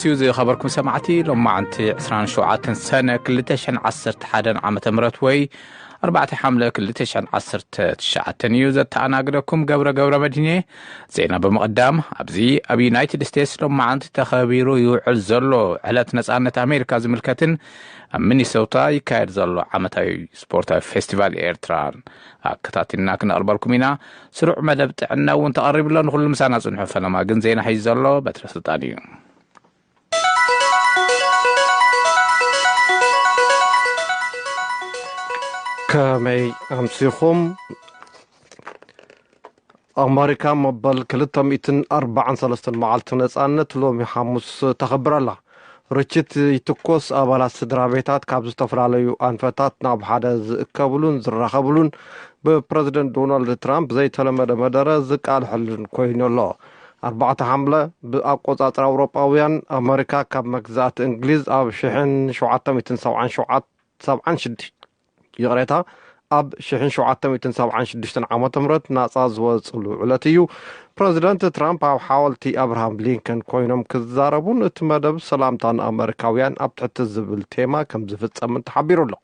እዩ ዝኸበርኩም ሰማዕቲ። ሎማዓንቲ ዕስራን ሸውዓተን ሰነ ክልተ ሽሕን ዓሰርተ ሓደን ዓመተ ምህረት ወይ ኣርባዕተ ሓምለ ክልተ ሽሕን ዓሰርተ ትሽዓተን እዩ። ዘተኣናግደኩም ገብረ ገብረ መድህኔ። ዜና ብምቕዳም፣ ኣብዚ ኣብ ዩናይትድ ስቴትስ ሎማዓንቲ ተኸቢሩ ይውዕል ዘሎ ዕለት ነጻነት ኣሜሪካ ዝምልከትን ኣብ ሚኒሶታ ይካየድ ዘሎ ዓመታዊ ስፖርታዊ ፌስቲቫል ኤርትራን ኣከታቲልና ክነቕርበልኩም ኢና። ስሩዕ መደብ ጥዕና እውን ተቐሪቡ ኣሎ። ንኹሉ ምሳና ጽንሑ። ፈለማ ግን ዜና ሒዙ ዘሎ በትረ ስልጣን እዩ። ከመይ ኣምሲኹም? ኣመሪካ መበል ክልተ ሚእትን ኣርባዓን ሰለስተን መዓልቲ ነጻነት ሎሚ ሓሙስ ተኸብር ኣላ። ርችት ይትኮስ፣ ኣባላት ስድራ ቤታት ካብ ዝተፈላለዩ ኣንፈታት ናብ ሓደ ዝእከብሉን ዝራኸብሉን፣ ብፕረዚደንት ዶናልድ ትራምፕ ዘይተለመደ መደረ ዝቃልሐሉን ኮይኑ ኣሎ። ኣርባዕተ ሓምለ፣ ብኣቆጻጽራ ኣውሮጳውያን፣ ኣመሪካ ካብ መግዛእቲ እንግሊዝ ኣብ ሽሕን ሸውዓተ ሚእትን ሰብዓን ሸውዓተ፣ ሰብዓን ሽዱሽተ፣ ይቕሬታ፣ ኣብ ሽሕን ሸውዓተ ሚእትን ሰብዓን ሽዱሽተን ዓመተ ምህረት ናጻ ዝወጽሉ ዕለት እዩ። ፕረዚደንት ትራምፕ ኣብ ሓወልቲ ኣብርሃም ሊንከን ኮይኖም ክዛረቡን እቲ መደብ ሰላምታ ንኣመሪካውያን ኣብ ትሕቲ ዝብል ቴማ ከም ዝፍጸምን ተሓቢሩ ኣሎ።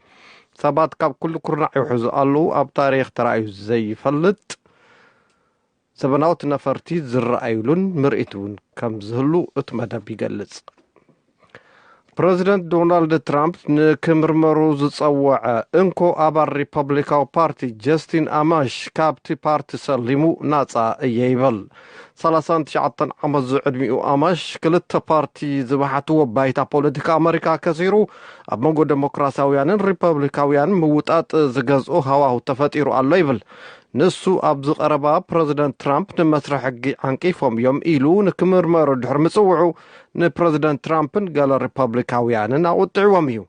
ሰባት ካብ ኩሉ ኩርናዕ ይውሕዙ ኣለዉ። ኣብ ታሪኽ ተራእዩ ዘይፈልጥ ዘበናውት ነፈርቲ ዝረኣዩሉን ምርኢት እውን ከም ዝህሉ እቲ መደብ ይገልጽ። ፕረዚደንት ዶናልድ ትራምፕ ንክምርመሩ ዝጸወዐ እንኮ ኣባል ሪፐብሊካዊ ፓርቲ ጀስቲን ኣማሽ ካብቲ ፓርቲ ሰሊሙ ናጻ እየ ይበል። ሰላሳን ትሽዓተን ዓመት ዝዕድሚኡ ኣማሽ ክልተ ፓርቲ ዝበሓትዎ ባይታ ፖለቲካ ኣመሪካ ከሲሩ ኣብ መንጎ ዴሞክራሲያውያንን ሪፐብሊካውያን ምውጣጥ ዝገዝኦ ሃዋሁ ተፈጢሩ ኣሎ ይብል። ንሱ ኣብዚ ቀረባ ፕረዚደንት ትራምፕ ንመስርሒ ሕጊ ዓንቂፎም እዮም ኢሉ ንክምርመሩ ድሕሪ ምጽውዑ ንፕረዚደንት ትራምፕን ገለ ሪፐብሊካውያንን ኣቑጥዕዎም እዩ።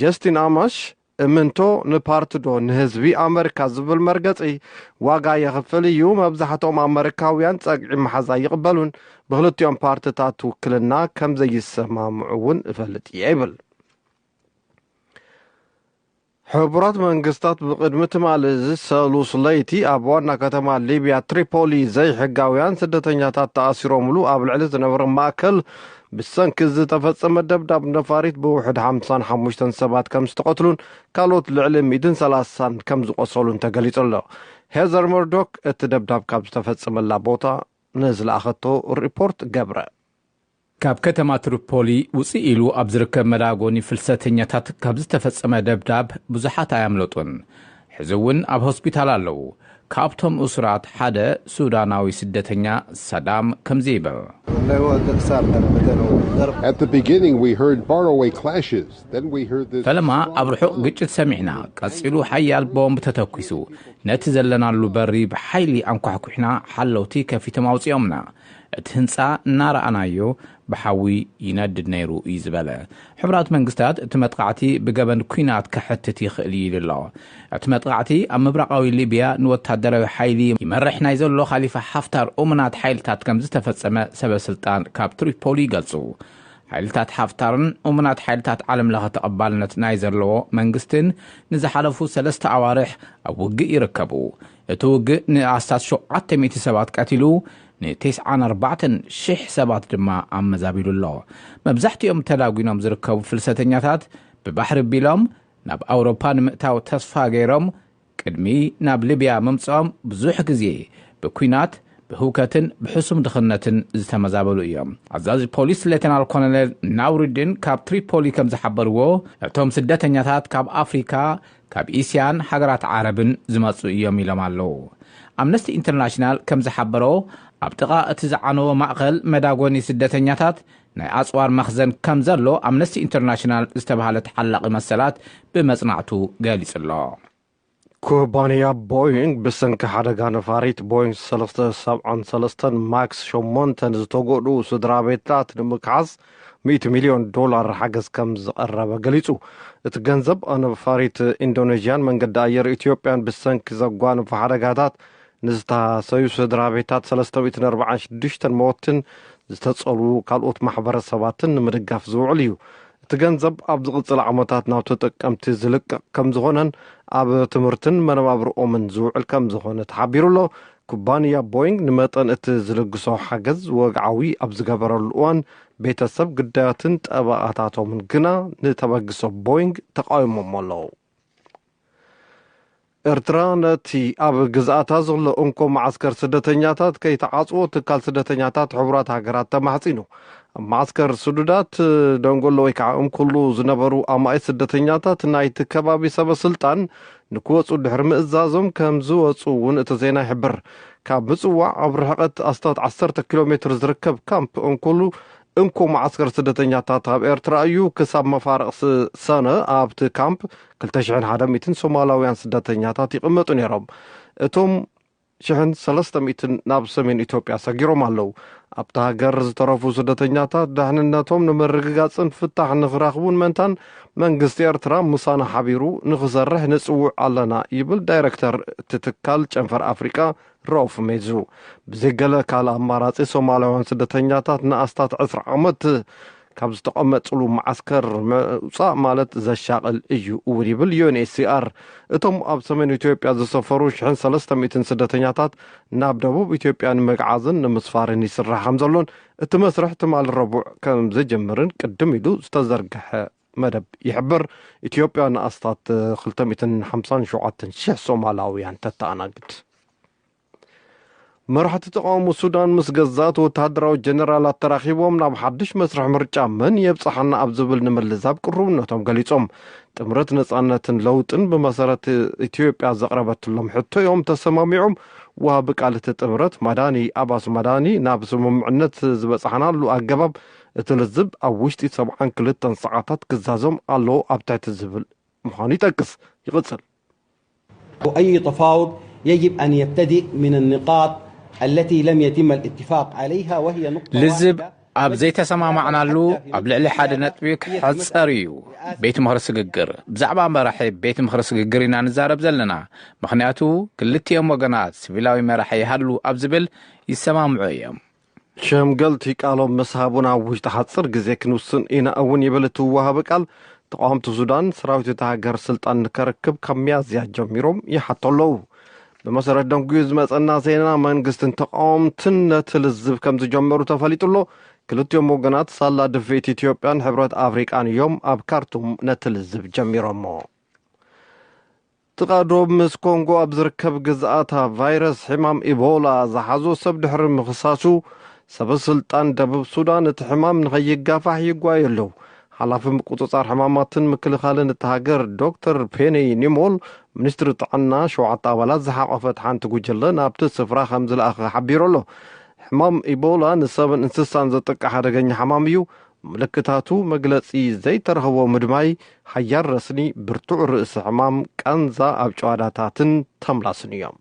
ጀስቲን ኣማሽ እምንቶ ንፓርቲ ዶ ንህዝቢ ኣመሪካ ዝብል መርገጺ ዋጋ የኽፍል እዩ። መብዛሕትኦም ኣመሪካውያን ጸግዒ መሓዝ ኣይቕበሉን። ብክልቲኦም ፓርትታት ውክልና ከም ዘይሰማምዑ እውን እፈልጥ እየ ይብል። ሕቡራት መንግስታት ብቕድሚ ትማሊ እዚ ሰሉስ ለይቲ ኣብ ዋና ከተማ ሊብያ ትሪፖሊ ዘይሕጋውያን ስደተኛታት ተኣሲሮምሉ ኣብ ልዕሊ ዝነበረ ማእከል ብሰንኪ ዝተፈጸመ ደብዳብ ነፋሪት ብውሕድ ሓምሳን ሓሙሽተን ሰባት ከም ዝተቐትሉን ካልኦት ልዕሊ ሚእትን ሰላሳን ከም ዝቆሰሉን ተገሊጹ ኣሎ። ሄዘር መርዶክ እቲ ደብዳብ ካብ ዝተፈጸመላ ቦታ ንዝለኣኸቶ ሪፖርት ገብረ። ካብ ከተማ ትሪፖሊ ውፅእ ኢሉ ኣብ ዝርከብ መዳጎኒ ፍልሰተኛታት ካብ ዝተፈጸመ ደብዳብ ብዙሓት ኣያምለጡን። ሕዚ እውን ኣብ ሆስፒታል ኣለዉ። ካብቶም እሱራት ሓደ ሱዳናዊ ስደተኛ ሳዳም ከምዚ ይብል። At the beginning, we heard faraway clashes. Then we heard this ፈለማ ኣብ ርሑቕ ግጭት ሰሚዕና። ቀጺሉ ሓያል ቦምብ ተተኲሱ። ነቲ ዘለናሉ በሪ ብሓይሊ ኣንኳሕኲሕና፣ ሓለውቲ ከፊቶም ኣውጺኦምና። እቲ ህንጻ እናረኣናዮ ብሓዊ ይነድድ ነይሩ እዩ ዝበለ። ሕቡራት መንግስታት እቲ መጥቃዕቲ ብገበን ኲናት ከሕትት ይኽእል እዩ ኢሉ ኣሎ። እቲ መጥቃዕቲ ኣብ ምብራቓዊ ሊብያ ንወታደራዊ ሓይሊ ይመርሕ ናይ ዘሎ ካሊፋ ሓፍታር እሙናት ሓይልታት ከም ዝተፈጸመ ሰበ ስልጣን ካብ ትሪፖሊ ይገልጹ። ሓይልታት ሓፍታርን እሙናት ሓይልታት ዓለም ለኸ ተቐባልነት ናይ ዘለዎ መንግስትን ንዝሓለፉ ሰለስተ ኣዋርሕ ኣብ ውግእ ይርከቡ። እቲ ውግእ ንኣስታት ሸውዓተ ሚእቲ ሰባት ቀቲሉ፣ ንተስዓን ኣርባዕተን ሽሕ ሰባት ድማ ኣመዛቢሉ ኣሎ። መብዛሕትኦም ተዳጒኖም ዝርከቡ ፍልሰተኛታት ብባሕሪ ቢሎም ናብ ኣውሮፓ ንምእታው ተስፋ ገይሮም ቅድሚ ናብ ሊብያ ምምጽኦም ብዙሕ ግዜ ብኲናት፣ ብህውከትን ብሕሱም ድኽነትን ዝተመዛበሉ እዮም። ኣዛዚ ፖሊስ ሌተናል ኮሎኔል ናውሪድን ካብ ትሪፖሊ ከም ዝሓበርዎ፣ እቶም ስደተኛታት ካብ ኣፍሪካ፣ ካብ እስያን ሃገራት ዓረብን ዝመጹ እዮም ኢሎም ኣለዉ። ኣምነስቲ ኢንተርናሽናል ከም ዝሓበሮ፣ ኣብ ጥቓ እቲ ዝዓነወ ማእኸል መዳጎኒ ስደተኛታት ናይ ኣጽዋር መኽዘን ከም ዘሎ ኣምነስቲ ኢንተርናሽናል ዝተባህለ ተሓላቒ መሰላት ብመጽናዕቱ ገሊጹ ኣሎ። ኩባንያ ቦይንግ ብሰንኪ ሓደጋ ነፋሪት ቦይንግ ሰለስተ ሰብዓን ሰለስተን ማክስ ሸሞንተን ዝተጎድኡ ስድራ ቤታት ንምክሓስ ሚእቲ ሚልዮን ዶላር ሓገዝ ከም ዝቐረበ ገሊጹ። እቲ ገንዘብ ነፋሪት ኢንዶኔዥያን መንገዲ ኣየር ኢትዮጵያን ብሰንኪ ዘጓነፉ ሓደጋታት ንዝተሃሰዩ ስድራ ቤታት ሰለስተ ሚእትን ኣርባዓን ሽዱሽተን መወትን ዝተጸልዉ ካልኦት ማሕበረሰባትን ንምድጋፍ ዝውዕል እዩ። እቲ ገንዘብ ኣብ ዝቕጽል ዓመታት ናብ ተጠቀምቲ ዝልቀቕ ከም ዝኾነን ኣብ ትምህርትን መነባብርኦምን ዝውዕል ከም ዝኾነ ተሓቢሩ ኣሎ። ኩባንያ ቦይንግ ንመጠን እቲ ዝልግሶ ሓገዝ ወግዓዊ ኣብ ዝገበረሉ እዋን፣ ቤተሰብ ግዳያትን ጠበቓታቶምን ግና ንተበግሶ ቦይንግ ተቃዊሞሞ ኣለዉ። ኤርትራ ነቲ ኣብ ግዝኣታ ዘሎ እንኮ መዓስከር ስደተኛታት ከይተዓጽዎ ትካል ስደተኛታት ሕቡራት ሃገራት ተማሕጺኑ። ኣብ መዓስከር ስዱዳት ደንጎሎ ወይ ከዓ እምኩሉ ዝነበሩ ኣማኢት ስደተኛታት ናይቲ ከባቢ ሰበ ስልጣን ንክወጹ ድሕሪ ምእዛዞም ከም ዝወጹ እውን እቲ ዜና ይሕብር። ካብ ምጽዋዕ ኣብ ርሕቀት ኣስታት ዓሰርተ ኪሎ ሜትር ዝርከብ ካምፕ እንኩሉ እንኮ መዓስከር ስደተኛታት ኣብ ኤርትራ እዩ። ክሳብ መፋርቕ ስ-፣ ሰነ ኣብቲ ካምፕ ክልተ ሽሕን ሓደ ሚእትን ሶማላውያን ስደተኛታት ይቕመጡ ነይሮም። እቶም ሽሕን ሰለስተ ሚእትን ናብ ሰሜን ኢትዮጵያ ሰጊሮም ኣለዉ። ኣብቲ ሃገር ዝተረፉ ስደተኛታት ደሕንነቶም ንምርግጋጽን ፍታሕ ንኽረኽቡን መንታን መንግስቲ ኤርትራ ምሳና ሓቢሩ ንኽሰርሕ ንጽውዕ ኣለና ይብል ዳይረክተር እቲ ትካል ጨንፈር ኣፍሪቃ ሮፍ ሜዙ። ብዘይ ገለ ካልእ ኣማራጺ ሶማላውያን ስደተኛታት ንኣስታት ዕስራ ዓመት ካብ ዝተቐመጥሉ መዓስከር ምውጻእ ማለት ዘሻቕል እዩ እውን ይብል ዩ ኤን ኤች ሲ ኣር። እቶም ኣብ ሰሜን ኢትዮጵያ ዝሰፈሩ ሽሕን ሰለስተ ሚእትን ስደተኛታት ናብ ደቡብ ኢትዮጵያ ንምግዓዝን ንምስፋርን ይስራሕ ከም ዘሎን እቲ መስርሕ ትማሊ ረቡዕ ከም ዝጅምርን ቅድም ኢሉ ዝተዘርግሐ መደብ ይሕብር። ኢትዮጵያ ንኣስታት ክልተ ሚእትን ሓምሳን ሸውዓተን ሽሕ ሶማላውያን ተተኣናግድ። መራሕቲ ተቃውሞ ሱዳን ምስ ገዛእቲ ወተሃደራዊ ጀነራላት ተራኺቦም ናብ ሓድሽ መስርሕ ምርጫ መን የብጽሓና ኣብ ዝብል ንምልዛብ ቅሩብነቶም ገሊጾም። ጥምረት ነጻነትን ለውጥን ብመሰረት ኢትዮጵያ ዘቕረበትሎም ሕቶ እዮም ተሰማሚዖም። ወሃቢ ቃል እቲ ጥምረት ማዳኒ ኣባስ ማዳኒ ናብ ስምምዕነት ዝበጽሓናሉ ኣገባብ እቲ ልዝብ ኣብ ውሽጢ ሰብዓን ክልተን ሰዓታት ክዛዘም ኣለዎ ኣብ ትሕቲ ዝብል ምዃኑ ይጠቅስ። ይቕጽል። أي تفاوض يجب أن يبتدئ من النقاط التي لم يتم الاتفاق عليها، وهي نقطة ልዝብ واحدة. ኣብ ዘይተሰማማዕናሉ ኣብ ልዕሊ ሓደ ነጥቢ ክሕጸር እዩ። ቤት ምኽሪ ስግግር ብዛዕባ መራሒ ቤት ምኽሪ ስግግር ኢና ንዛረብ ዘለና። ምኽንያቱ ክልቲኦም ወገናት ሲቪላዊ መራሒ ይሃሉ ኣብ ዝብል ይሰማምዑ እዮም። ሸምገልቲ ቃሎም ምስ ሃቡን ኣብ ውሽጢ ሓጽር ግዜ ክንውስን ኢና እውን ይብል እቲ ወሃቢ ቃል። ተቃወምቲ ሱዳን ሰራዊት እታ ሃገር ስልጣን ንከረክብ ካብ ሚያዝያ ጀሚሮም ይሓቶ ኣለዉ። ብመሰረት ደንጉዩ ዝመጸና ዜና መንግስትን ተቃወምትን ነቲ ልዝብ ከም ዝጀመሩ ተፈሊጡ ኣሎ። ክልቲኦም ወገናት ሳላ ድፍኢት ኢትዮጵያን ሕብረት ኣፍሪቃን እዮም ኣብ ካርቱም ነቲ ልዝብ ጀሚሮሞ። ጥቓዶብ ምስ ኮንጎ ኣብ ዝርከብ ግዝኣታ ቫይረስ ሕማም ኢቦላ ዝሓዞ ሰብ ድሕሪ ምኽሳሱ ሰበ ስልጣን ደቡብ ሱዳን እቲ ሕማም ንኸይጋፋሕ ይጓዩ ኣለዉ። ሓላፊ ምቁጽጻር ሕማማትን ምክልኻልን እቲ ሃገር ዶክተር ፔኒ ኒሞል፣ ሚኒስትሪ ጥዕና ሸውዓተ ኣባላት ዝሓቆፈት ሓንቲ ጉጅለ ናብቲ ስፍራ ከም ዝለኣኸ ሓቢሩ ኣሎ። ሕማም ኢቦላ ንሰብን እንስሳን ዘጥቃ ሓደገኛ ሕማም እዩ። ምልክታቱ መግለጺ ዘይተረኸቦ ምድማይ፣ ሓያል ረስኒ፣ ብርቱዕ ርእሲ ሕማም፣ ቃንዛ ኣብ ጨዋዳታትን ተምላስን እዮም።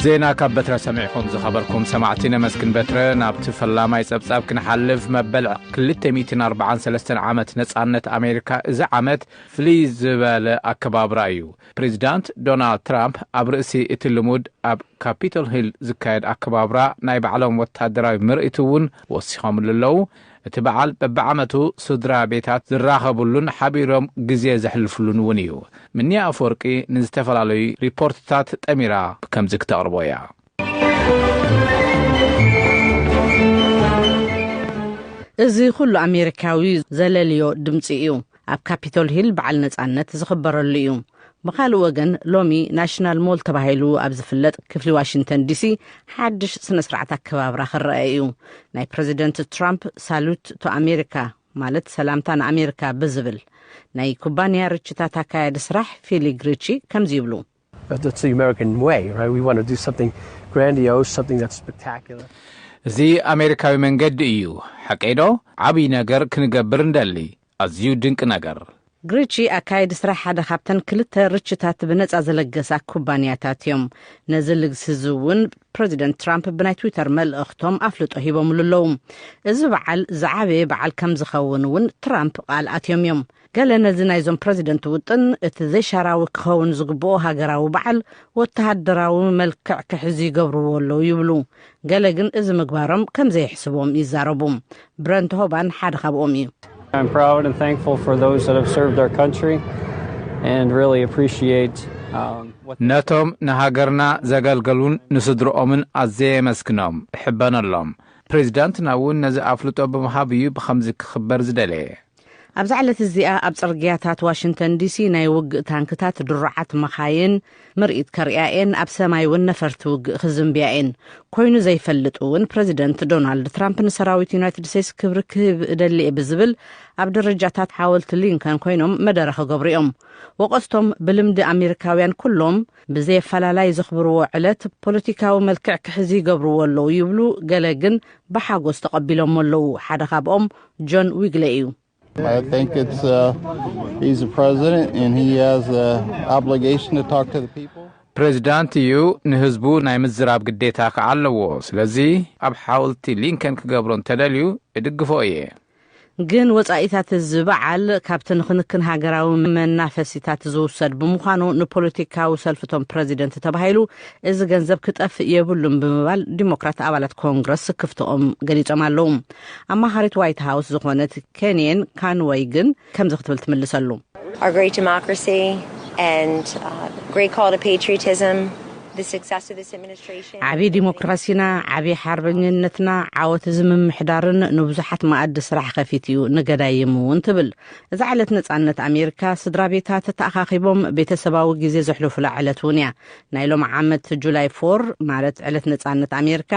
ዜና ካብ በትረ ሰሚዕኹም ዝኸበርኩም ሰማዕቲ ነመስግን። በትረ ናብቲ ፈላማይ ጸብጻብ ክንሓልፍ፣ መበል ክልተ ሚእትን ኣርባዓን ሰለስተን ዓመት ነጻነት ኣሜሪካ እዚ ዓመት ፍልይ ዝበለ ኣከባብራ እዩ። ፕሬዚዳንት ዶናልድ ትራምፕ ኣብ ርእሲ እቲ ልሙድ ኣብ ካፒቶል ሂል ዝካየድ ኣከባብራ ናይ ባዕሎም ወታደራዊ ምርኢት እውን ወሲኾምሉ ኣለዉ። እቲ በዓል በብዓመቱ ስድራ ቤታት ዝራኸብሉን ሓቢሮም ግዜ ዘሕልፍሉን እውን እዩ። ምንያ ኣፈወርቂ ንዝተፈላለዩ ሪፖርትታት ጠሚራ ከምዚ ክተቕርቦ እያ። እዚ ኩሉ ኣሜሪካዊ ዘለልዮ ድምፂ እዩ። ኣብ ካፒቶል ሂል በዓል ነፃነት ዝኽበረሉ እዩ። ብኻልእ ወገን ሎሚ ናሽናል ሞል ተባሂሉ ኣብ ዝፍለጥ ክፍሊ ዋሽንግተን ዲሲ ሓድሽ ስነ ስርዓት ኣከባብራ ክረአ እዩ። ናይ ፕረዚደንት ትራምፕ ሳሉት ቱ ኣሜሪካ ማለት ሰላምታ ንኣሜሪካ ብዝብል ናይ ኩባንያ ርችታት ኣካያዲ ስራሕ ፊሊ ግሪቺ ከምዚ ይብሉ። That's the American way, right? We want to do something grandiose, something that's spectacular. እዚ ኣሜሪካዊ መንገዲ እዩ። ሓቀይዶ? ዓብዪ ነገር ክንገብር እንደሊ። ኣዝዩ ድንቂ ነገር። ግሪቺ ኣካየዲ ስራሕ ሓደ ካብተን ክልተ ርችታት ብነጻ ዝለገሳ ኩባንያታት እዮም። ነዚ ልግሲ እዚ እውን ፕረዚደንት ትራምፕ ብናይ ትዊተር መልእኽቶም ኣፍልጦ ሂቦምሉ ኣለዉ። እዚ በዓል ዝዓበየ በዓል ከም ዝኸውን እውን ትራምፕ ቃል ኣትዮም እዮም። ገለ ነዚ ናይዞም ፕረዚደንት ውጥን እቲ ዘይሻራዊ ክኸውን ዝግብኦ ሃገራዊ በዓል ወተሃደራዊ መልክዕ ክሕዙ ይገብርዎ ኣለዉ ይብሉ። ገለ ግን እዚ ምግባሮም ከም ዘየሕስቦም ይዛረቡ። ብረንት ሆባን ሓደ ካብኦም እዩ። I'm proud and thankful for those that have served our country and really appreciate um, what ነቶም ንሃገርና ዘገልገሉን ንስድርኦምን ኣዝየ የመስግኖም፣ እሕበነሎም። ፕሬዚዳንትና እውን ነዚ ኣፍልጦ ብምሃብ እዩ ብኸምዚ ክኽበር ዝደለየ። ኣብዛ ዕለት እዚኣ ኣብ ጽርግያታት ዋሽንግተን ዲሲ ናይ ውግእ ታንክታት፣ ድሩዓት መኻይን ምርኢት ከርእያ እየን፣ ኣብ ሰማይ እውን ነፈርቲ ውግእ ክዝንብያ እየን። ኮይኑ ዘይፈልጥ እውን ፕረዚደንት ዶናልድ ትራምፕ ንሰራዊት ዩናይትድ ስቴትስ ክብሪ ክህብ እደሊ እየ ብዝብል ኣብ ደረጃታት ሓወልቲ ሊንከን ኮይኖም መደረ ክገብሩ እዮም። ወቐስቶም ብልምዲ ኣሜሪካውያን ኩሎም ብዘየፈላላይ ዘኽብርዎ ዕለት ፖለቲካዊ መልክዕ ክሕዚ ይገብርዎ ኣለዉ ይብሉ፣ ገለ ግን ብሓጎስ ተቐቢሎሞ ኣለዉ። ሓደ ካብኦም ጆን ዊግለ እዩ። I think it's, uh, he's a president and he has an obligation to talk to the people. ፕሬዚዳንት እዩ፣ ንህዝቡ ናይ ምዝራብ ግዴታ ከዓ ኣለዎ። ስለዚ ኣብ ሓወልቲ ሊንከን ክገብሮ እንተደልዩ እድግፎ እየ። ግን ወጻኢታት እዚ በዓል ካብቲ ንክንክን ሃገራዊ መናፈሲታት ዝውሰድ ብምዃኑ ንፖለቲካዊ ሰልፍቶም ፕረዚደንት ተባሂሉ እዚ ገንዘብ ክጠፍእ የብሉን ብምባል ዲሞክራት ኣባላት ኮንግረስ ስክፍትኦም ገሊጾም ኣለዉ። ኣማኻሪት ዋይት ሃውስ ዝኾነት ኬንየን ካንወይ ግን ከምዚ ክትብል ትምልሰሉ። Our great democracy and uh, great call to patriotism, the success of this administration. ዓብዪ ዲሞክራሲና፣ ዓብዪ ሓርበኝነትና፣ ዓወት እዚ ምምሕዳርን ንብዙሓት መኣዲ ስራሕ ከፊት እዩ፣ ንገዳይም እውን ትብል። እዛ ዕለት ነጻነት ኣሜሪካ ስድራ ቤታት ተኣኻኺቦም ቤተሰባዊ ግዜ ዘሕልፉላ ዕለት እውን እያ። ናይ ሎም ዓመት ጁላይ ፎር ማለት ዕለት ነጻነት ኣሜሪካ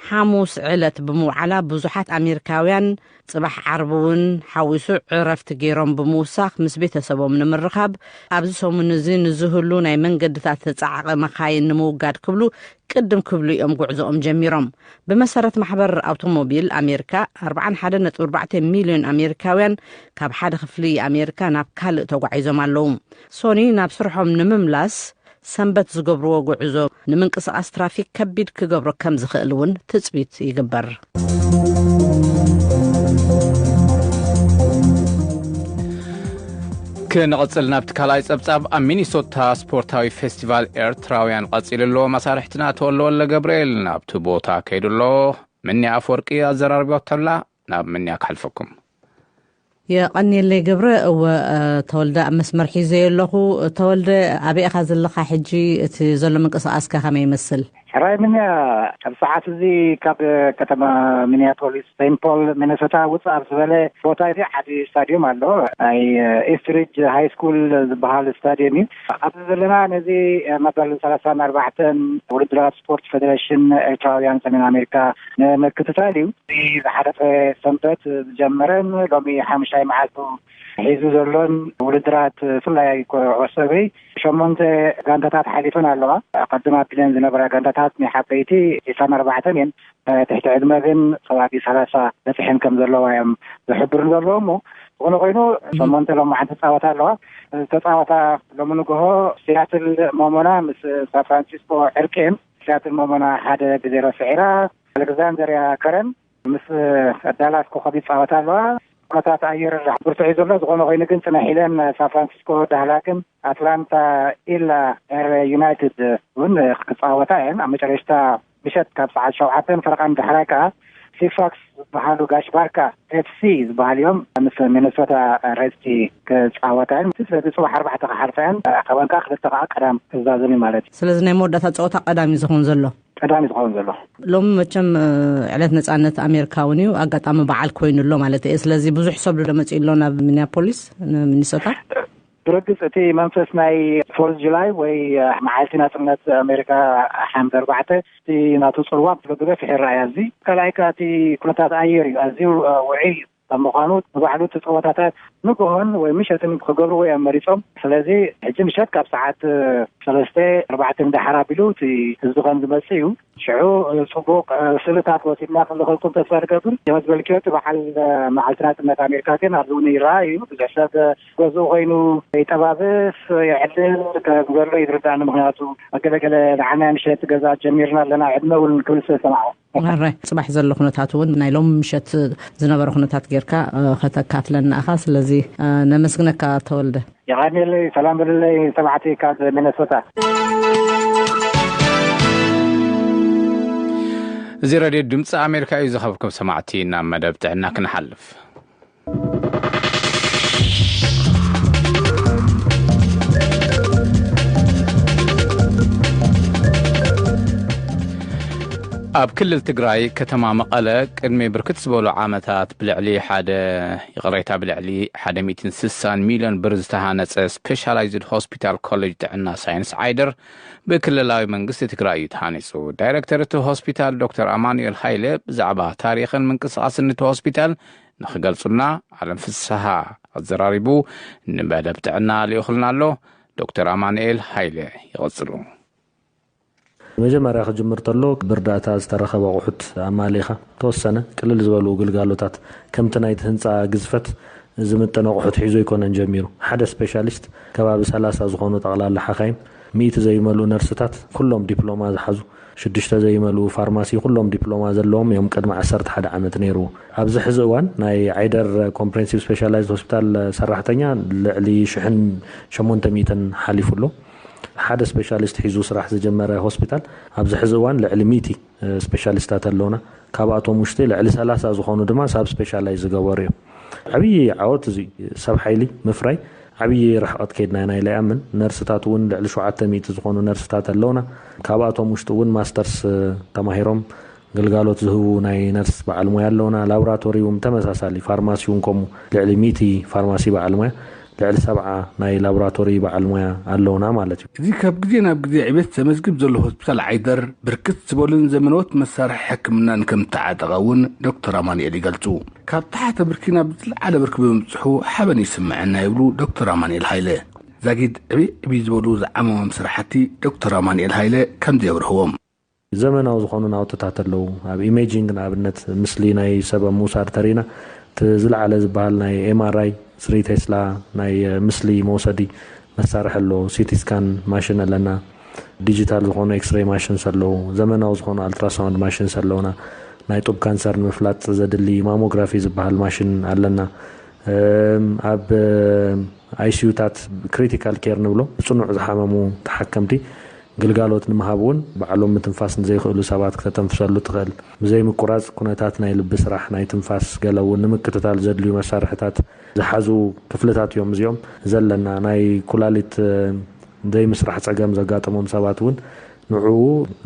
ሓሙስ ዕለት ብምውዓላ ብዙሓት ኣሜሪካውያን ጽባሕ ዓርቢ እውን ሓዊሱ ዕረፍቲ ገይሮም ብምውሳኽ ምስ ቤተሰቦም ንምርኻብ ኣብዚ ሰሙን እዚ ንዝህሉ ናይ መንገድታት ጻዕቒ መኻይን ንምውጋድ ክብሉ ቅድም ክብሉ እዮም ጉዕዞኦም ጀሚሮም። ብመሰረት ማሕበር ኣውቶሞቢል ኣሜሪካ ኣርብዓን ሓደን ነጥቢ ኣርባዕተ ሚልዮን ኣሜሪካውያን ካብ ሓደ ክፍሊ ኣሜሪካ ናብ ካልእ ተጓዒዞም ኣለዉ። ሶኒ ናብ ስርሖም ንምምላስ ሰንበት ዝገብርዎ ጉዕዞ ንምንቅስቓስ ትራፊክ ከቢድ ክገብሮ ከም ዝኽእል እውን ትጽቢት ይግበር። ክንቕጽል ናብቲ ካልኣይ ጸብጻብ። ኣብ ሚኒሶታ ስፖርታዊ ፌስቲቫል ኤርትራውያን ቀጺሉ ኣሎ። መሳርሕትና ተወልደ ወልደ ገብርኤል ናብቲ ቦታ ከይዱ ኣሎ። ምንያ ኣፈወርቂ ኣዘራርቦቶላ። ናብ ምንያ ክሓልፈኩም። የቐንየለይ ገብረ። እወ፣ እ፣ ተወልደ ኣብ መስመር ሒዘዮ ኣለኹ። ተወልደ፣ ኣበይ ኢኻ ዘለኻ ሕጂ? እቲ ዘሎ ምንቅስቓስከ ከመይ ይመስል? ሕራይ ምንያ፣ ኣብ ሰዓት እዚ ካብ ከተማ ሚኒያፖሊስ ሴንት ፖል ሚነሶታ ውፅእ ኣብ ዝበለ ቦታ እዚ ዓቢ ስታድዮም ኣሎ። ናይ ኢስትሪጅ ሃይ ስኩል ዝበሃል ስታድዮም እዩ። ኣብዚ ዘለና ነዚ መበል ሰላሳን ኣርባዕተን ውድድራት ስፖርት ፌዴሬሽን ኤርትራውያን ሰሜን ኣሜሪካ ንምክትታል እዩ። እዚ ዝሓለፈ ሰንበት ዝጀመረን ሎሚ ሓሙሻይ መዓልቱ ሒዙ ዘሎን ውድድራት ብፍላይ ኩዕሶ እግሪ ሸሞንተ ጋንታታት ሓሊፈን ኣለዋ። ኣቐድም ኣቢለን ዝነበራ ጋንታታት ናይ ዓበይቲ ዒስራን ኣርባዕተን እየን። ትሕቲ ዕድመ ግን ከባቢ ሰላሳ በፂሐን ከም ዘለዋ እዮም ዝሕብሩ ዘለዉ። እሞ ዝኾነ ኮይኑ ሸሞንተ ሎማዓንቲ ፃወታ ኣለዋ። ዝተፃወታ ሎሚ ንግሆ ሲያትል ሞሞና ምስ ሳን ፍራንሲስኮ ዕርቂ እየን። ሲያትል ሞሞና ሓደ ብዜሮ ስዒራ። ኣሌክዛንደርያ ከረን ምስ ዳላስ ኮኸብ ይፃወታ ኣለዋ። ኩነታት ኣየር ብርትዕ እዩ ዘሎ። ዝኾነ ኮይኑ ግን ፅንሕ ኢለን ሳን ፍራንሲስኮ ዳህላክን ኣትላንታ ኢላ ኤር ዩናይትድ እውን ክፃወታ እየን። ኣብ መጨረሽታ ምሸት ካብ ሰዓት ሸውዓተን ፈረቓን ዳሕራይ ከዓ ሲፋክስ ዝበሃሉ ጋሽ ባርካ ኤፍሲ ዝበሃል እዮም ምስ ሚነሶታ ሬድስ ክፃወታ እየን። ስለዚ ፅባሕ ኣርባዕተ ክሓልፋ እየን። ካብአን ከዓ ክልተ ከዓ ቀዳም ክዛዘም እዩ ማለት እዩ። ስለዚ ናይ መወዳእታ ፀወታ ቀዳም እዩ ዝኸውን ዘሎ። ቀዳሚ ዝኸውን ዘሎ። ሎሚ መቸም፣ እ፣ ዕለት ነጻነት ኣሜሪካ እውን እዩ። ኣጋጣሚ በዓል ኮይኑ ኣሎ ማለት እየ። ስለዚ ብዙሕ ሰብ ዶ መጺኡ ኣሎ ናብ ሚኒያፖሊስ፣ ሚኒሶታ? ብርግጽ እቲ መንፈስ ናይ ፎርዝ ጁላይ ወይ፣ እ፣ መዓልቲ ናጽነት ኣሜሪካ ሓምድ ኣርባዕተ እቲ ናቱ ጽልዋ ብግደፍ ይሕረያ። እዚ ካልኣይ ከኣ እቲ ኩነታት ኣየር እዩ። ኣዝዩ፣ እ፣ ውዑይ እዩ። ኣብ ምዃኑ ንባዕሉ እቲ ጸወታታት ንግሆን ወይ ምሸትን ክገብርዎ እዮም መሪጾም። ስለዚ ሕጂ ምሸት ካብ ሰዓት ሰለስተ ኣርባዕተ ንደሓር ኣቢሉ እቲ ህዝቢ ከም ዝመጽእ እዩ። ሽዑ ጽቡቕ ስእልታት ወሲድና ክንልኸልኩም ተስፋ ንገብር። የመዝበልክዮ እቲ በዓል መዓልቲ ናጽነት ኣሜሪካ ግን ኣብዚ እውን ይረኣ እዩ። ብዙሕ ሰብ ገዝኡ ኮይኑ ይጠባብስ የዕልል ከም ዘሎ እዩ ዝርዳእኒ። ምክንያቱ ገለገለ ንዓና ምሸት ገዛ ጀሚርና ኣለና ዕድመ እውን ክብል ስለ ሰማዕኩ። ሕራይ፣ ጽባሕ ዘሎ ኩነታት እውን ናይ ሎም ምሸት ዝነበረ ኩነታት ጌርካ፣ እ፣ ከተካፍለና ኢኻ። ስለዚ፣ እ፣ ነመስግነካ ተወልደ። የቐንየለይ፣ ሰላም በልለይ ሰማዕቲ ካብ ሚነሶታ። እዚ ሬድዮ ድምፂ ኣሜሪካ እዩ። ዝኸበርኩም ሰማዕቲ፣ ናብ መደብ ጥዕና ክንሓልፍ። ኣብ ክልል ትግራይ ከተማ መቐለ ቅድሚ ብርክት ዝበሉ ዓመታት ብልዕሊ ሓደ፣ ይቕሬታ፣ ብልዕሊ ሓደ ሚእትን ስሳን ሚልዮን ብር ዝተሃነጸ ስፔሻላይዝድ ሆስፒታል ኮሌጅ ጥዕና ሳይንስ ዓይደር ብክልላዊ መንግስቲ ትግራይ እዩ ተሃኒጹ። ዳይሬክተር እቲ ሆስፒታል ዶክተር ኣማኑኤል ሃይለ ብዛዕባ ታሪኽን ምንቅስቓስን እቲ ሆስፒታል ንኽገልጹልና ኣለም ፍስሃ ኣዘራሪቡ ንመደብ ጥዕና ልኢኹልና ኣሎ። ዶክተር ኣማኑኤል ሃይለ ይቐጽሉ። መጀመርያ ክጅምር ተሎ ብእርዳታ ዝተረኸበ ኣቑሑት ኣማሊኻ ተወሰነ ቅልል ዝበሉ ግልጋሎታት ከምቲ ናይቲ ህንፃ ግዝፈት ዝምጥን ኣቑሑት ሒዙ ኣይኮነን ጀሚሩ። ሓደ ስፔሻሊስት ከባቢ ሰላሳ ዝኾኑ ጠቕላላ ሓኻይም፣ ሚእቲ ዘይመልኡ ነርስታት፣ ኩሎም ዲፕሎማ ዝሓዙ፣ ሽዱሽተ ዘይመልኡ ፋርማሲ፣ ኩሎም ዲፕሎማ ዘለዎም እዮም። ቅድሚ ዓሰርተ ሓደ ዓመት ነይርዎ። ኣብዚ ሕዚ እዋን ናይ ዓይደር ኮምፕሬንሲቭ ስፔሻላይዝድ ሆስፒታል ሰራሕተኛ ልዕሊ ሽሕን ሸሞንተ ሚእትን ሓሊፉ ኣሎ። ሓደ ስፔሻሊስት ሒዙ ስራሕ ዝጀመረ ሆስፒታል ኣብዚ ሕዚ እዋን ልዕሊ ሚእቲ ስፔሻሊስታት ኣለውና። ካብኣቶም ውሽጢ ልዕሊ ሰላሳ ዝኾኑ ድማ ሳብ ስፔሻላይዝ ዝገበሩ እዮም። ዓብዪ ዓወት እዚ ሰብ ሓይሊ ምፍራይ ዓብዪ ርሕቐት ከይድና ኢና ኢለ ይኣምን። ነርስታት እውን ልዕሊ ሸውዓተ ሚእቲ ዝኾኑ ነርስታት ኣለውና። ካብኣቶም ውሽጢ እውን ማስተርስ ተማሂሮም ግልጋሎት ዝህቡ ናይ ነርስ በዓል ሞያ ኣለውና። ላቦራቶሪ እውን ተመሳሳሊ፣ ፋርማሲ እውን ከምኡ ልዕሊ ሚእቲ ፋርማሲ በዓል ሞያ፣ ልዕሊ ሰብዓ ናይ ላቦራቶሪ በዓል ሞያ ኣለውና ማለት እዩ። እዚ ካብ ግዜ ናብ ግዜ ዕቤት ዘመዝግብ ዘሎ ሆስፒታል ዓይደር ብርክት ዝበሉን ዘመናዎት መሳርሒ ሕክምናን ከም ተዓጠቐ እውን ዶክተር ኣማኑኤል ይገልጹ። ካብ ተሓተ ብርኪ ናብ ዝለዓለ ብርኪ ብምብጽሑ ሓበን ይስምዐና ይብሉ ዶክተር ኣማኑኤል ሃይለ። ዛጊድ ዕብይ ዕብይ ዝበሉ ዝዓመሞም ስራሕቲ ዶክተር ኣማኑኤል ሃይለ ከምዚ የብርህዎም። ዘመናዊ ዝኾኑ ናውትታት ኣለዉ። ኣብ ኢሜጂንግ ንኣብነት ምስሊ ናይ ሰብ ኣብ ምውሳድ ተሪና እቲ ዝለዓለ ዝበሃል ናይ ኤምኣርኣይ ስሪ ቴስላ ናይ፣ እ፣ ምስሊ መውሰዲ መሳርሒ ኣሎ። ሲቲ ስካን ማሽን ኣለና። ዲጂታል ዝኾኑ ኤክስሬይ ማሽንስ ኣለዉ። ዘመናዊ ዝኾኑ ኣልትራሳውንድ ማሽንስ ኣለዉና። ናይ ጡብ ካንሰር ንምፍላጥ ዘድሊ ማሞግራፊ ዝበሃል ማሽን ኣለና። እም፣ ኣብ፣ እ፣ ኣይሲዩታት ክሪቲካል ኬር ንብሎ፣ ብጽኑዕ ዝሓመሙ ተሓከምቲ ግልጋሎት ንምሃብ እውን ባዕሎም ምትንፋስ ንዘይክእሉ ሰባት ክተተንፍሰሉ ትኽእል። ብዘይ ምቁራጽ ኩነታት ናይ ልቢ ስራሕ፣ ናይ ትንፋስ፣ ገለ እውን ንምክትታል ዘድልዩ መሳርሕታት ዝሓዙ ክፍልታት እዮም እዚኦም። ዘለና ናይ ኩላሊት፣ እ፣ ዘይምስራሕ ጸገም ዘጋጠሞም ሰባት እውን ንዕኡ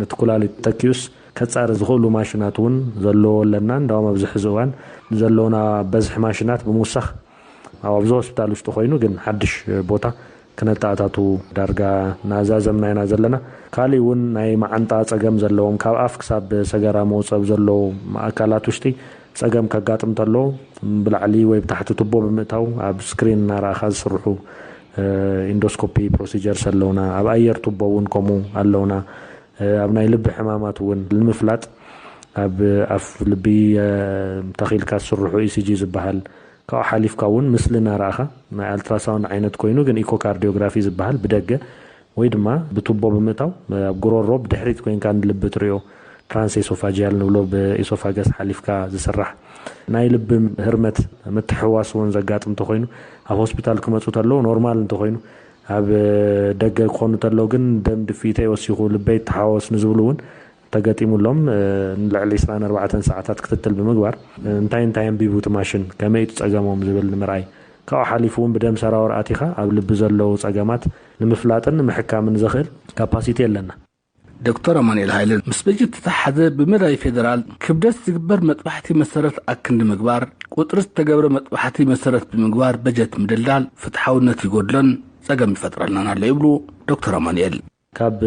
ነቲ ኩላሊት ተኪኡስ ከጻሪ ዝኽእሉ ማሽናት እውን ዘለዎ ኣለና። እንዳውም ኣብዚ ሕዚ እዋን ዘሎና በዝሒ ማሽናት ብምውሳኽ ኣብ ኣብዚ ሆስፒታል ውሽጢ ኮይኑ ግን ሓድሽ ቦታ ክነተኣታቱ ዳርጋ እናዛዘምና ኢና ዘለና። ካሊእ እውን ናይ መዓንጣ ጸገም ዘለዎም፣ ካብ ኣፍ ክሳብ ሰገራ መውጸብ ዘለዎ ኣካላት ውሽጢ ጸገም ከጋጥም ተሎ ብላዕሊ ወይ ብታሕቲ ቱቦ ብምእታው ኣብ ስክሪን እናረኣኻ ዝስርሑ፣ እ፣ ኢንዶስኮፒ ፕሮሲጀርስ ኣለውና። ኣብ ኣየር ቱቦ እውን ከምኡ ኣለውና። እ፣ ኣብ ናይ ልቢ ሕማማት እውን ንምፍላጥ ኣብ ኣፍ ልቢ፣ እ፣ ተኺልካ ዝስርሑ ኢሲጂ ዝበሃል፣ ካብኡ ሓሊፍካ እውን ምስሊ እናረኣኻ ናይ ኣልትራሳውንድ ዓይነት ኮይኑ ግን ኢኮካርዲዮግራፊ ዝበሃል ብደገ ወይ ድማ ብቱቦ ብምእታው ኣብ ጉሮሮ ብድሕሪት ኮይንካ ንልቢ ትሪኦ ትራንስ ኤሶፋጂያል ንብሎ ብኤሶፋገስ ሓሊፍካ ዝስራሕ ናይ ልቢ ህርመት ምትሕዋስ እውን ዘጋጥም እንተኮይኑ ኣብ ሆስፒታል ክመፁ ተለዉ ኖርማል እንተኮይኑ ኣብ ደገ ክኾኑ ተለዉ ግን ደም ድፍኢተይ ወሲኹ ልበይ ተሓወስ ንዝብሉ እውን ተገጢሙሎም፣ እ፣ ንልዕሊ ዕስራን ኣርባዕተን ሰዓታት ክትትል ብምግባር፣ እ፣ እንታይ እንታይ ኣንቢቡ እቲ ማሽን፣ ከመይ እቲ ጸገሞም ዝብል ንምርኣይ፣ ካብኡ ሓሊፉ እውን ብደም ሰራውር ኣቲኻ ኣብ ልቢ ዘለዉ ጸገማት ንምፍላጥን ንምሕካምን ዘኽእል ካፓሲቲ ኣለና። ዶክተር ኣማኑኤል ሃይለ፣ ምስ በጀት ዝተተሓዘ ብመዳይ ፌደራል ክብደት ዝግበር መጥባሕቲ መሰረት ኣክንዲ ምግባር፣ ቁጽሪ ዝተገብረ መጥባሕቲ መሰረት ብምግባር በጀት ምድልዳል ፍትሓውነት ይጎድሎን ጸገም ይፈጥረልናን ኣሎ ይብሉ ዶክተር ኣማኑኤል። ካብ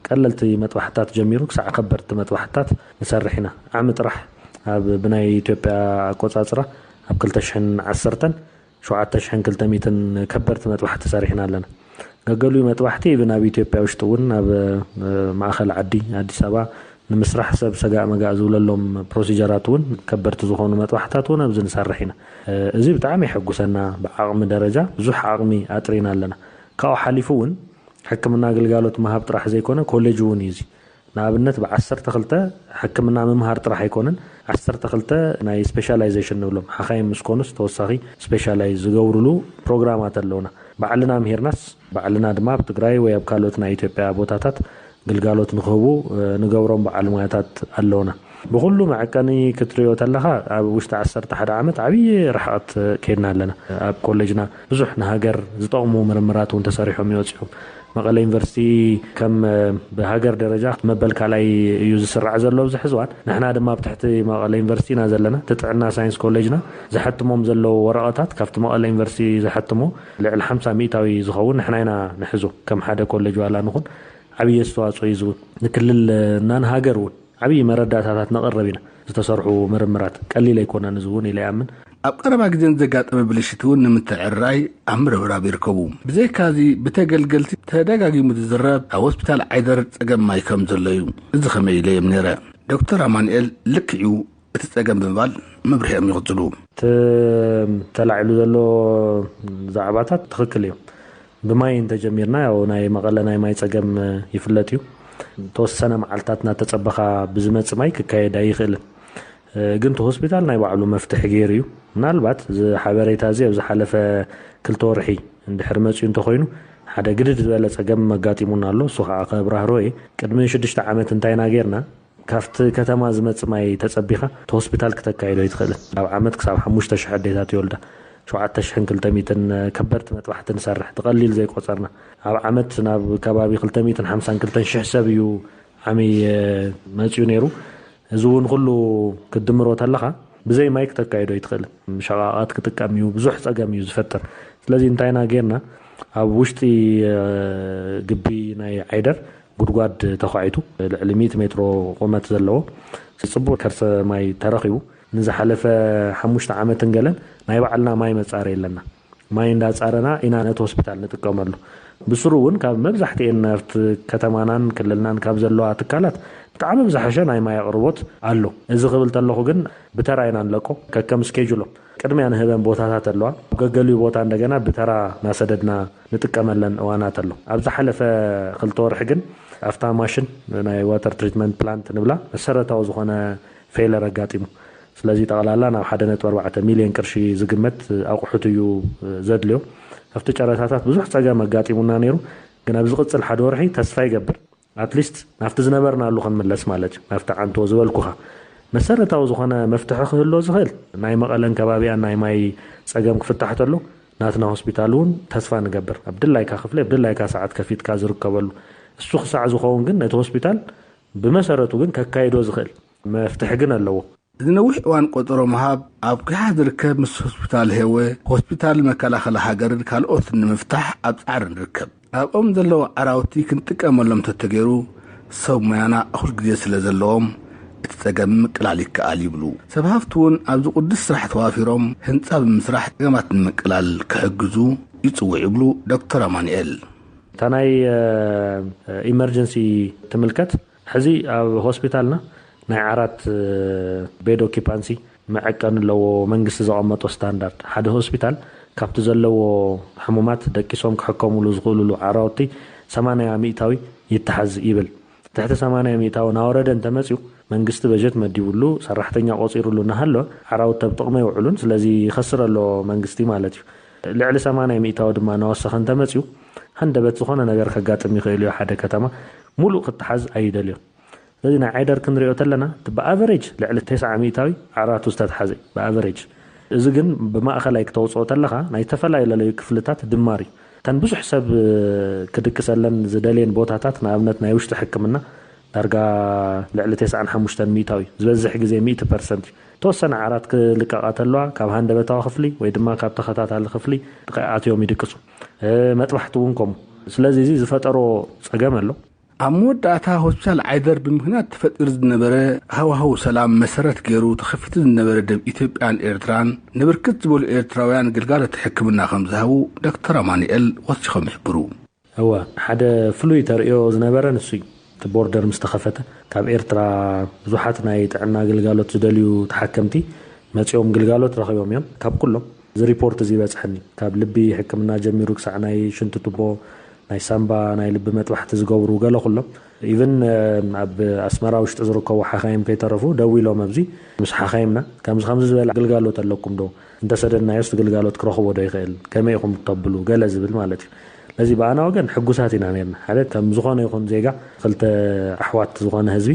ቀለልቲ መጥባሕታት ጀሚሩ ክሳዕ ከበድቲ መጥባሕታት ንሰርሕ ኢና። ዓሚ ጥራሕ ኣብ ብናይ ኢትዮጵያ ኣቆጻጽራ ኣብ ክልተ ሽሕን ዓሰርተን ሸውዓተ ሽሕን ክልተ ሚእትን ከበድቲ መጥባሕቲ ሰሪሕና ኣለና። ገገሊኡ መጥባሕቲ ኢቭን ኣብ ኢትዮጵያ ውሽጢ እውን ኣብ፣ እ፣ ማእኸል ዓዲ ኣዲስ ኣበባ ንምስራሕ ሰብ ሰጋእ መጋእ ዝብለሎም ፕሮሲጀራት እውን ከበድቲ ዝኾኑ መጥባሕታት እውን ኣብዚ ንሰርሕ ኢና። እ፣ እዚ ብጣዕሚ የሐጉሰና። ብዓቕሚ ደረጃ ብዙሕ ዓቕሚ ኣጥሪና ኣለና። ካብኡ ሓሊፉ እውን ሕክምና ግልጋሎት ምሃብ ጥራሕ ዘይኮነ ኮሌጅ እውን እዩ እዚ። ንኣብነት ብዓሰርተ ክልተ ሕክምና ምምሃር ጥራሕ ኣይኮነን፣ ዓሰርተ ክልተ ናይ ስፔሻላይዜሽን ንብሎም ሓኻይም ምስ ኮኑስ ተወሳኺ ስፔሻላይዝ ዝገብሩሉ ፕሮግራማት ኣለውና። ባዕልና ምሂርናስ ባዕልና ድማ ኣብ ትግራይ ወይ ኣብ ካልኦት ናይ ኢትዮጵያ ቦታታት ግልጋሎት ንክህቡ፣ እ፣ ንገብሮም በዓል ሞያታት ኣለውና። ብኹሉ መዐቀኒ ክትሪኦ ተለኻ ኣብ ውሽጢ ዓሰርተ ሓደ ዓመት ዓብዪ ርሕቐት ከይድና ኣለና። ኣብ ኮሌጅና ብዙሕ ንሃገር ዝጠቕሙ ምርምራት እውን ተሰሪሖም ይወፅኦም። መቐለ ዩኒቨርሲቲ ከም ብሃገር ደረጃ መበል ካልኣይ እዩ ዝስራዕ ዘሎ ኣብዚ ሕዝዋን። ንሕና ድማ ኣብ ትሕቲ መቐለ ዩኒቨርሲቲ ኢና ዘለና። እቲ ጥዕና ሳይንስ ኮሌጅና ዝሐትሞም ዘለዉ ወረቐታት ካብቲ መቐለ ዩኒቨርሲቲ ዝሐትሞ ልዕሊ ሓምሳ ሚእታዊ ዝኸውን ንሕና ኢና ንሕዞ። ከም ሓደ ኮሌጅ ዋላ ንኹን ዓብዪ ኣስተዋፅኦ እዩ ዝውን ንክልልና ንሃገር እውን ዓብዪ መረዳእታታት ነቕርብ ኢና። ዝተሰርሑ ምርምራት ቀሊል ኣይኮነን። እዚ እውን ኢለ ይኣምን። ኣብ ቀረባ ግዜ ዘጋጠመ ብልሽት እውን ንምትዕርራይ ኣብ ምርብራብ ይርከቡ። ብዘይካዚ ብተገልገልቲ ተደጋጊሙ ዝዝረብ ኣብ ሆስፒታል ዓይደር ጸገም ማይ ከም ዘሎ እዩ። እዚ ከመይ ኢለ እዮም ነይረ። ዶክተር ኣማኑኤል ልክዕዩ እቲ ጸገም ብምባል መብርሂኦም ይቕጽሉ። እቲ ተላዒሉ ዘሎ ዛዕባታት ትኽክል እዩ። ብማይ እንተጀሚርና ያው ናይ መቐለ ናይ ማይ ጸገም ይፍለጥ እዩ። ተወሰነ መዓልታት እናተጸበኻ ብዝመጽእ ማይ ክካየድ ኣይኽእልን። ግን እቲ ሆስፒታል ናይ ባዕሉ መፍትሒ ገይሩ እዩ። ምናልባት እዚ ሓበሬታ እዚ ኣብ ዝሓለፈ ክልተ ወርሒ እንድሕር መጺኡ እንተኾይኑ ሓደ ግድድ ዝበለ ጸገም መጋጢሙና ኣሎ። እሱ ከዓ ከብራህሮ እየ። ቅድሚ ሽዱሽተ ዓመት እንታይ ኢና ጌርና? ካብቲ ከተማ ዝመጽእ ማይ ተጸቢኻ እቲ ሆስፒታል ክተካይዶ ኣይትኽእልን። ኣብ ዓመት ክሳብ ሓሙሽተ ሽሕ ኣዴታት ይወልዳ። ሸውዓተ ሽሕን ክልተ ሚእትን ከበድቲ መጥባሕቲ ንሰርሕ። እቲ ቀሊል ዘይቆጸርና። ኣብ ዓመት ናብ ከባቢ ክልተ ሚእትን ሓምሳን ክልተን ሽሕ ሰብ እዩ ዓሚ መጺኡ ነይሩ። እዚ እውን ኩሉ ክትድምሮ ተለኻ ብዘይ ማይ ክተካይዶ ኣይትኽእልን። ሸቓቓት ክጥቀም እዩ፣ ብዙሕ ጸገም እዩ ዝፈጥር። ስለዚ እንታይ ኢና ጌርና? ኣብ ውሽጢ ግቢ ናይ ዓይደር ጉድጓድ ተዃዒቱ ልዕሊ ሚእቲ ሜትሮ ቁመት ዘለዎ ጽቡቕ ከርሰ ማይ ተረኺቡ። ንዝሓለፈ ሓሙሽተ ዓመትን ገለን ናይ ባዕልና ማይ መጻረይ ኣለና። ማይ እንዳጻረና ኢና ነቲ ሆስፒታል ንጥቀመሉ። ብስሩ እውን ካብ መብዛሕትኤን ናብቲ ከተማናን ክልልናን ካብ ዘለዋ ትካላት ብጣዕሚ ብዝሓሸ ናይ ማይ ኣቕርቦት ኣሎ። እዚ ክብል ተለኹ ግን ብተራ ኢና ንለቆ፣ ከከም ስኬጁሎም። ቅድሚያ ንህበን ቦታታት ኣለዋ። ኣብ ገገሊኡ ቦታ እንደገና ብተራ ናሰደድና ንጥቀመለን እዋናት ኣሎ። ኣብ ዝሓለፈ ክልተ ወርሒ ግን ኣብታ ማሽን ናይ ዋተር ትሪትመንት ፕላንት ንብላ መሰረታዊ ዝኾነ ፌለር ኣጋጢሙ። ስለዚ ጠቕላላ ናብ ሓደ ነጥቢ ኣርባዕተ ሚልዮን ቅርሺ ዝግመት ኣቑሑት እዩ ዘድልዮ። ኣብቲ ጨረታታት ብዙሕ ጸገም ኣጋጢሙና ነይሩ፣ ግን ኣብ ዝቕጽል ሓደ ወርሒ ተስፋ ይገብር ኣትሊስት ናብቲ ዝነበርናሉ ክንምለስ ማለት እዩ። ናብቲ ዓንቶ ዝበልኩኻ መሰረታዊ ዝኾነ መፍትሒ ክህሎ ዝኽእል ናይ መቐለን ከባቢኣን ናይ ማይ ጸገም ክፍታሕ ተሎ ናትና ሆስፒታል እውን ተስፋ ንገብር። ኣብ ድላይካ ክፍሊ፣ ኣብ ድላይካ ሰዓት ከፊትካ ዝርከበሉ። እሱ ክሳዕ ዝኸውን ግን ነቲ ሆስፒታል ብመሰረቱ ግን ከካይዶ ዝኽእል መፍትሒ ግን ኣለዎ። እዚ ነዊሕ እዋን ቆጸሮ ምሃብ ኣብ ኪሓ ዝርከብ ምስ ሆስፒታል ሄወ፣ ሆስፒታል መከላኸሊ ሃገርን ካልኦትን ንምፍታሕ ኣብ ጻዕሪ ንርከብ። ኣብኦም ዘለዉ ዓራውቲ ክንጥቀመሎም ተተገይሩ ሰብ ሙያና እኹል ግዜ ስለ ዘለዎም እቲ ጸገም ምቅላል ይከኣል ይብሉ። ሰብ ሃፍቲ እውን ኣብዚ ቅዱስ ስራሕ ተዋፊሮም ህንጻ ብምስራሕ ጸገማት ንምቅላል ክሕግዙ ይጽውዕ ይብሉ ዶክተር ኣማኑኤል። እታ ናይ ኢመርጀንሲ ትምልከት ሕዚ ኣብ ሆስፒታልና ናይ ዓራት ቤድ ኦኪፓንሲ መዐቀኒ ኣለዎ። መንግስቲ ዘቐመጦ ስታንዳርድ ሓደ ሆስፒታል ካብቲ ዘለዎ ሕሙማት ደቂሶም ክሕከሙሉ ዝኽእሉሉ ዓራውቲ ሰማንያ ሚእታዊ ይተሓዝ ይብል። ትሕቲ ሰማንያ ሚእታዊ ናወረደ እንተመፅዩ መንግስቲ በጀት መዲቡሉ ሰራሕተኛ ቆፂሩሉ እናሃለወ ዓራውቲ ኣብ ጥቕሚ ኣይውዕሉን። ስለዚ ይኸስር ኣሎ መንግስቲ ማለት እዩ። ልዕሊ ሰማንያ ሚእታዊ ድማ እናወሰኸ እንተመፅዩ ሃንደበት ዝኾነ ነገር ከጋጥም ይኽእል እዩ። ሓደ ከተማ ሙሉእ ክተሓዝ ኣይደልዮን። ስለዚ ናይ ዓይደር ክንሪኦ ተለና እቲ ብኣቨሬጅ ልዕሊ ተስዓ ሚእታዊ ዓራቱ ዝተተሓዘ እዩ ብኣቨሬጅ። እዚ ግን ብማእኸላይ ክተውፅኦ ተለኻ ናይ ዝተፈላለዩ ክፍልታት ድማር እዩ። እተን ብዙሕ ሰብ ክድቅሰለን ዝደልየን ቦታታት ንኣብነት ናይ ውሽጢ ሕክምና ዳርጋ ልዕሊ ተስዓን ሓሙሽተን ሚእታዊ ዝበዝሕ ግዜ ሚእቲ ፐርሰንት እዩ። ተወሰነ ዓራት ክልቀቓ ተለዋ ካብ ሃንደበታዊ ክፍሊ ወይ ድማ ካብ ተኸታታሊ ክፍሊ ኣትዮም ይድቅሱ። መጥባሕቲ እውን ከምኡ። ስለዚ እዚ ዝፈጠሮ ጸገም ኣሎ። ኣብ መወዳእታ ሆስፒታል ዓይደር ብምኽንያት ተፈጢሩ ዝነበረ ሃዋህው ሰላም መሰረት ገይሩ ተኸፊቱ ዝነበረ ደብ ኢትዮጵያን ኤርትራን ንብርክት ዝበሉ ኤርትራውያን ግልጋሎት ሕክምና ከም ዝሃቡ ዶክተር ኣማኑኤል ወሲኾም ይሕብሩ። እወ፣ ሓደ ፍሉይ ተርእዮ ዝነበረ ንሱ እዩ። እቲ ቦርደር ምስ ተኸፈተ ካብ ኤርትራ ብዙሓት ናይ ጥዕና ግልጋሎት ዝደልዩ ተሓከምቲ መጺኦም ግልጋሎት ረኺቦም እዮም። ካብ ኩሎም እዚ ሪፖርት እዚ ይበጽሐኒ። ካብ ልቢ ሕክምና ጀሚሩ ክሳዕ ናይ ሽንቲ ቱቦ፣ ናይ ሳምባ፣ ናይ ልቢ መጥባሕቲ ዝገብሩ ገለ ኩሎም ኢቭን ኣብ ኣስመራ ውሽጢ ዝርከቡ ሓኻይም ከይተረፉ ደዊሎም ኣብዚ ምስ ሓኻይምና ከምዚ ከምዚ ዝበለ ግልጋሎት ኣለኩም ዶ እንተሰደድናዮስ ግልጋሎት ክረኽቦ ዶ ይኽእል ከመይ ኢኹም ተብሉ ገለ ዝብል ማለት እዩ። ስለዚ ብኣና ወገን ሕጉሳት ኢና ነርና። ሓደ ከም ዝኾነ ይኹን ዜጋ ክልተ ኣሕዋት ዝኾነ ህዝቢ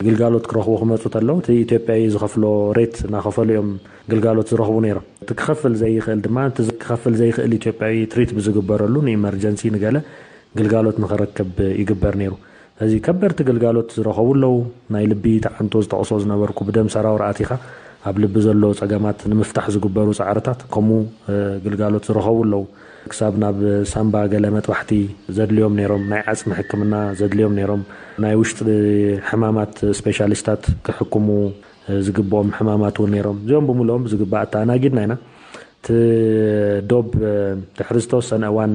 ግልጋሎት ክረኽቡ ክመፁ ተለው እቲ ኢትዮጵያዊ ዝኸፍሎ ሬት እናኸፈሉ እዮም ግልጋሎት ዝረኽቡ ነይሮም። እቲ ክኸፍል ዘይኽእል ድማ እቲ ክኸፍል ዘይኽእል ኢትዮጵያዊ ትሪት ብዝግበረሉ ንኢመርጀንሲ ንገለ ግልጋሎት ንኸረከብ ይግበር ነይሩ። እዚ ከበድቲ ግልጋሎት ዝረኸቡ ኣለዉ። ናይ ልቢ ተዓንቶ ዝጠቕሶ ዝነበርኩ ብደም ሰራውር ኣቲኻ ኣብ ልቢ ዘሎ ፀገማት ንምፍታሕ ዝግበሩ ፃዕርታት ከምኡ ግልጋሎት ዝረኸቡ ኣለዉ። ክሳብ ናብ ሳምባ ገለ መጥባሕቲ ዘድልዮም ነይሮም፣ ናይ ዓፅሚ ሕክምና ዘድልዮም ነይሮም፣ ናይ ውሽጢ ሕማማት ስፔሻሊስታት ክሕክሙ ዝግብኦም ሕማማት እውን ነይሮም። እዚኦም ብምልኦም ዝግባእ ኣተኣናጊድና ኢና። እቲ ዶብ ድሕሪ ዝተወሰነ እዋን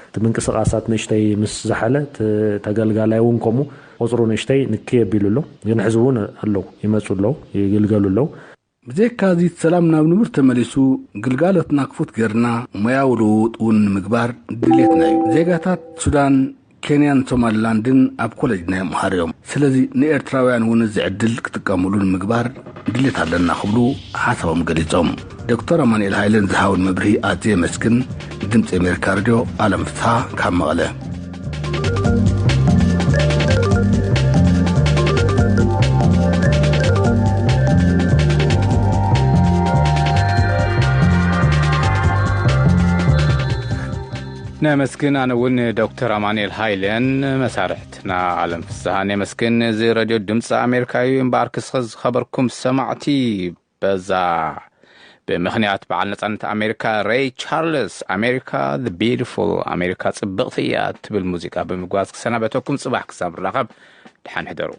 እቲ ምንቅስቃሳት ንእሽተይ ምስ ዝሓለ እቲ ተገልጋላይ እውን ከምኡ ቁፅሩ ንእሽተይ ንክይ ኣቢሉ ኣሎ። ግን ሕዚ እውን ኣለዉ፣ ይመፁ ኣለዉ፣ ይግልገሉ ኣለዉ። ብዘይካ እዚ ሰላም ናብ ንቡር ተመሊሱ ግልጋሎትና ክፉት ጌርና ሞያዊ ልውውጥ እውን ንምግባር ድሌትና እዩ። ዜጋታት ሱዳን፣ ኬንያን ሶማሊላንድን ኣብ ኮሌጅና ይምሃሩ እዮም። ስለዚ ንኤርትራውያን እውን እዚ ዕድል ክጥቀምሉ ንምግባር ድሌት ኣለና ክብሉ ሓሳቦም ገሊጾም። ዶክተር ኣማኑኤል ሃይለን ዝሃውን መብርሂ ኣዝየ የመስግን። ድምፂ ኣሜሪካ ሬድዮ ኣለም ፍስሓ ካብ መቐለ። ነመስግን። ኣነ እውን ዶክተር ኣማኑኤል ሃይለን መሳርሕትና ኣለም ፍስሃን የመስግን። እዚ ረድዮ ድምፂ ኣሜሪካ እዩ። እምበኣር ክስኸ ዝኸበርኩም ሰማዕቲ በዛ ብምኽንያት በዓል ነፃነት ኣሜሪካ ሬይ ቻርልስ ኣሜሪካ the beautiful ኣሜሪካ ፅብቕቲ እያ ትብል ሙዚቃ ብምግባዝ ክሰናበተኩም። ፅባሕ ክሳብ ንራኸብ ደሓን ሕደሩ።